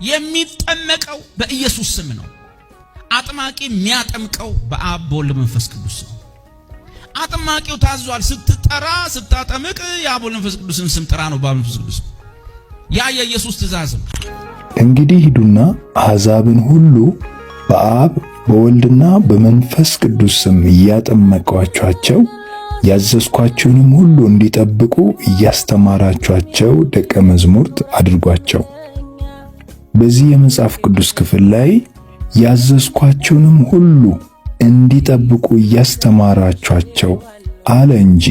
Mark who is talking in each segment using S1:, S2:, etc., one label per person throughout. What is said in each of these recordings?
S1: የሚጠመቀው በኢየሱስ ስም ነው። አጥማቂ የሚያጠምቀው በአብ በወልድ መንፈስ ቅዱስ ነው። አጥማቂው ታዟል። ስትጠራ ስታጠምቅ የአብ ወልድ መንፈስ ቅዱስን ስም ጥራ ነው። በአብ መንፈስ ቅዱስ ያ የኢየሱስ ትእዛዝ ነው።
S2: እንግዲህ ሂዱና አሕዛብን ሁሉ በአብ በወልድና በመንፈስ ቅዱስ ስም እያጠመቋቸው ያዘዝኳችሁንም ሁሉ እንዲጠብቁ እያስተማራችኋቸው ደቀ መዛሙርት አድርጓቸው። በዚህ የመጽሐፍ ቅዱስ ክፍል ላይ ያዘዝኳችሁንም ሁሉ እንዲጠብቁ እያስተማራችኋቸው አለ እንጂ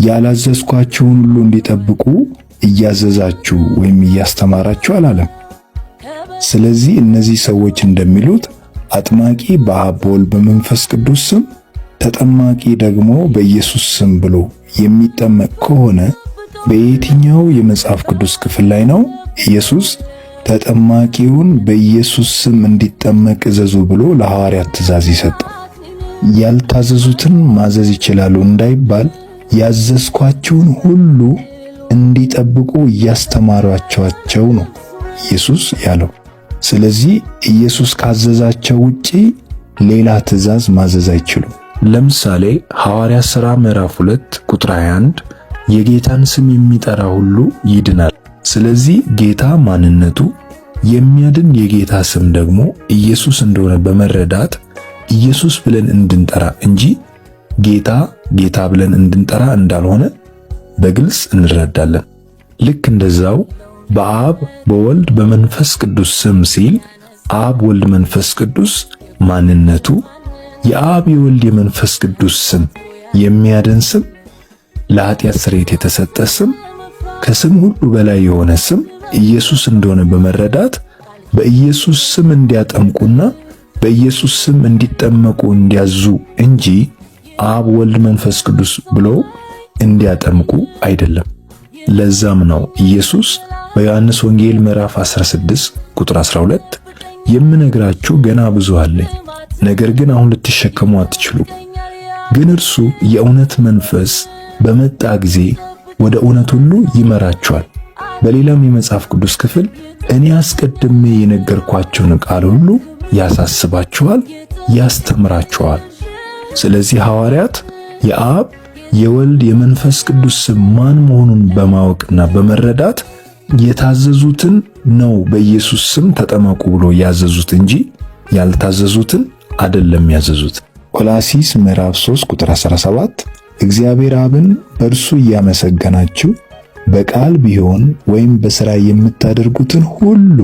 S2: ያላዘዝኳቸውን ሁሉ እንዲጠብቁ እያዘዛችሁ ወይም እያስተማራችሁ አላለም። ስለዚህ እነዚህ ሰዎች እንደሚሉት አጥማቂ በአብ በወልድ በመንፈስ ቅዱስ ስም፣ ተጠማቂ ደግሞ በኢየሱስ ስም ብሎ የሚጠመቅ ከሆነ በየትኛው የመጽሐፍ ቅዱስ ክፍል ላይ ነው ኢየሱስ ተጠማቂውን በኢየሱስ ስም እንዲጠመቅ እዘዙ ብሎ ለሐዋርያት ትእዛዝ የሰጠው? ያልታዘዙትን ማዘዝ ይችላሉ እንዳይባል ያዘዝኳቸውን ሁሉ እንዲጠብቁ እያስተማሯቸው ነው ኢየሱስ ያለው። ስለዚህ ኢየሱስ ካዘዛቸው ውጪ ሌላ ትእዛዝ ማዘዝ አይችሉም። ለምሳሌ ሐዋርያ ሥራ ምዕራፍ 2 ቁጥር 21 የጌታን ስም የሚጠራ ሁሉ ይድናል። ስለዚህ ጌታ ማንነቱ የሚያድን የጌታ ስም ደግሞ ኢየሱስ እንደሆነ በመረዳት ኢየሱስ ብለን እንድንጠራ እንጂ ጌታ ጌታ ብለን እንድንጠራ እንዳልሆነ በግልጽ እንረዳለን። ልክ እንደዛው በአብ በወልድ በመንፈስ ቅዱስ ስም ሲል አብ ወልድ መንፈስ ቅዱስ ማንነቱ የአብ የወልድ የመንፈስ ቅዱስ ስም የሚያድን ስም፣ ለኃጢአት ስርየት የተሰጠ ስም፣ ከስም ሁሉ በላይ የሆነ ስም ኢየሱስ እንደሆነ በመረዳት በኢየሱስ ስም እንዲያጠምቁና በኢየሱስ ስም እንዲጠመቁ እንዲያዙ እንጂ አብ ወልድ መንፈስ ቅዱስ ብሎ እንዲያጠምቁ አይደለም። ለዛም ነው ኢየሱስ በዮሐንስ ወንጌል ምዕራፍ 16 ቁጥር 12 የምነግራችሁ ገና ብዙ አለኝ፣ ነገር ግን አሁን ልትሸከሙ አትችሉ። ግን እርሱ የእውነት መንፈስ በመጣ ጊዜ ወደ እውነት ሁሉ ይመራችኋል። በሌላም የመጽሐፍ ቅዱስ ክፍል እኔ አስቀድሜ የነገርኳቸውን ቃል ሁሉ ያሳስባችኋል፣ ያስተምራችኋል። ስለዚህ ሐዋርያት የአብ የወልድ የመንፈስ ቅዱስ ስም ማን መሆኑን በማወቅና በመረዳት የታዘዙትን ነው በኢየሱስ ስም ተጠመቁ ብሎ ያዘዙት እንጂ ያልታዘዙትን አይደለም ያዘዙት። ቆላሲስ ምዕራፍ 3 ቁጥር 17 እግዚአብሔር አብን በእርሱ እያመሰገናችሁ በቃል ቢሆን ወይም በሥራ የምታደርጉትን ሁሉ